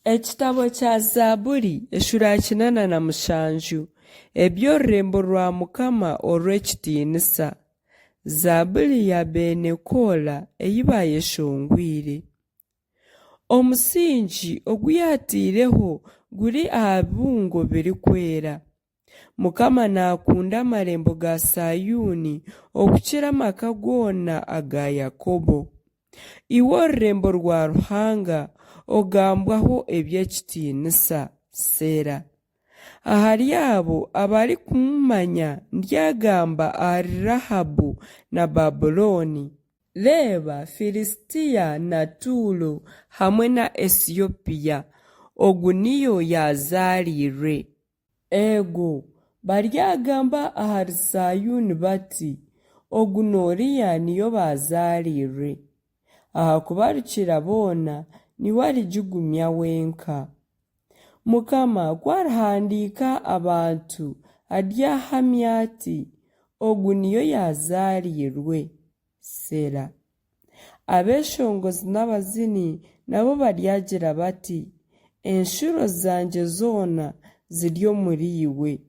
Ekitabo kya Zaaburi eshuura ya 87 Eby'orurembo rwa Mukama orw'ekitiinisa. Zaaburi ya beene Koora ei baayeshongwire. Omusingi ogu yaataireho guri aha bibungo birikwera. Mukama naakunda amarembo ga Saayuuni okukira amaka goona aga Yakobo. Iwe orurembo rwa Ruhanga, ogambwaho eby'ekitiinisa. Seera. Ahari abo abarikumumanya ndyagamba ahari Rahabu na Babulooni. Reeba Filistia na Tuuro hamwe na Esiopia, ogu niyo yaazaariirwe. Eego, baryagamba ahari Saayuuni bati, Ogu n'oriya niyo baazaariirwe, ahakuba Rukiraboona niwe arigigumya wenka. Mukama ku arihandiika abantu, aryahamya ati, Ogu niyo yaazaariirwe. Sela. Abeeshongozi n'abazini nabo baryagira bati, Enshuro zangye zoona ziri omuriiwe.